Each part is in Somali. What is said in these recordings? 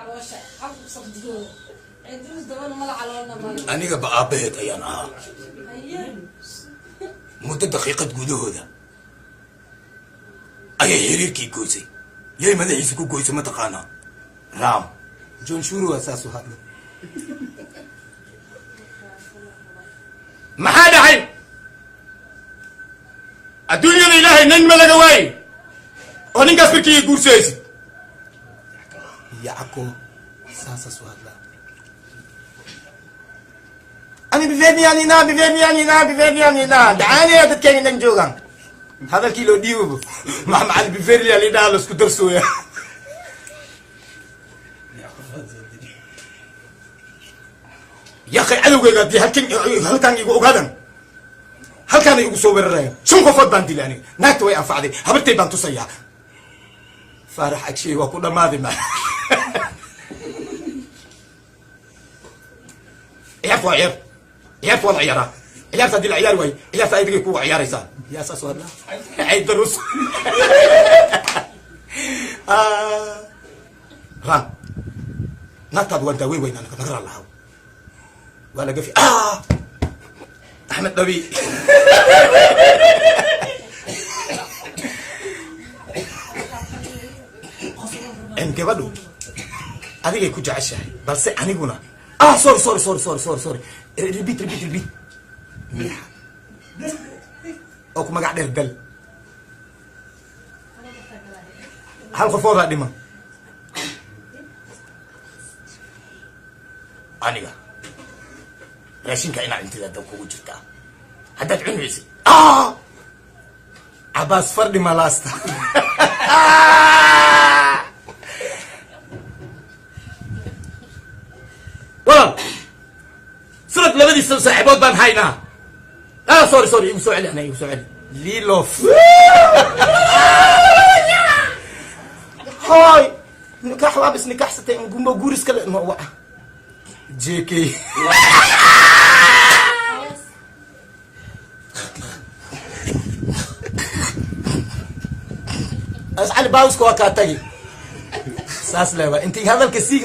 Caloosha xabsabdo Cidrus dabana mala, caloolna mala. Anigaba aabbaheed ayaan ahaa. Haye. Muddo daqiiqad gudahooda ayay xiriirkii goysay. Yay madaxiisa ku goysay, mataqaanaa? Ram. John Shuru waa saas u hadlay. Maxaa dhacay? Adduunyada Ilaahay nin ma laga waayi oo ninkaas markii guursaysid. Yacko saasaas u hadlaa. Ani bifeerniyanina, bifeerniyanina, bifeerniyanina dacaaniya dadkeena dhan joogaan hadalkii loo dhiibabo. Maxamed Cali Biferlia lidhaha laisku darsooya. Yaqay, cadowgayga haddii halkan halkan igu ogaadan, halkaanay igu soo weerarayaan. Shan qofood baan dilay aniga. Naagta way anfacday, habartay baan tusayaa. Faarax Agshay waa ku dhammaaday. Ma ciyaarta waa ciyaar, ciyaarta waa la ciyaaraa. Ciyaarta haddii la ciyaari waayo, ciyaarta adigay kuwa ciyaaraysaa. Yaa saas hadlaa? Caydarus ran naagtaadu waan daaweyn weynaa. Naga raalahaw, waa laga fi Axmed Dhabi. En gabadhu adigay ku jeceshahay, balse aniguna sorry, sorry, sorry, sorry, sorry, sorry, repeat, repeat, repeat. Miixa oo ku magac dheer dal hal qofoodaa dhiman. Aniga raashinka inaad intidaa dan kugu jirtaa haddaad cuni weysid. Cabaas fardhi malaasta. Walaal, sanad labadiisa saaxiibood baan haynaa. Sorry, sorry, igu soo celi, ana igu soo celi. Lilof Hoy, nikax waab is nikaxsatay ngumbo guuris kale no wa JK. Ascali bawska waa kaa tagi saas leeba intii hadalka sii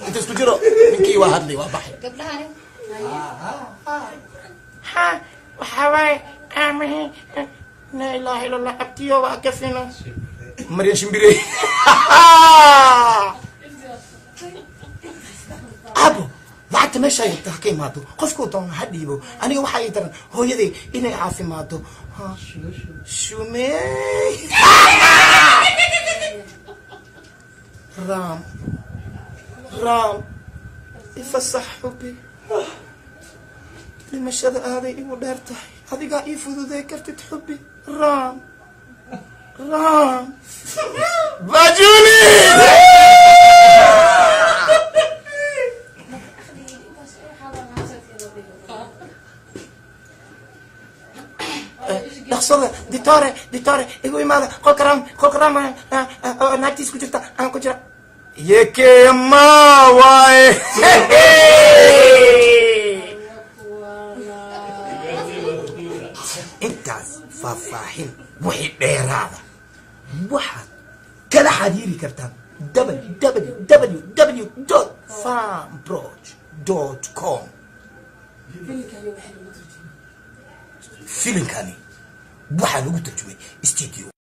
inta isku jiro ninkii waa hadlay, waa baxay. Gabdhahani. Ha, waxaa waaye aamahe, laa ilaaha illa Allah, abtiyo waa kafino Maryan Shimbirey. Abo, lacagta meesha ay ha ka imaado, qofkuu doona ha dhiibo. Aniga waxaa ii daran hooyaday inay caafimaado. Ha, shumey raam raam ifasax xubi, dhimashada aaday igu dheer tahay, adigaa ii fududey kartid xubi. Raam raam Bajuli. Dhaqsada ditore, ditore, igu imaada qolka raam, qolka raam naagtiis ku jirta aan ku jira. Yekema waaye. Intaas faahfaahin wixii dheeraada waxaad kala xiriiri kartaan www.farmbroch.com. Filimkani waxaa lagu turjumay Filinkani waxaa lagu tarjumay studio.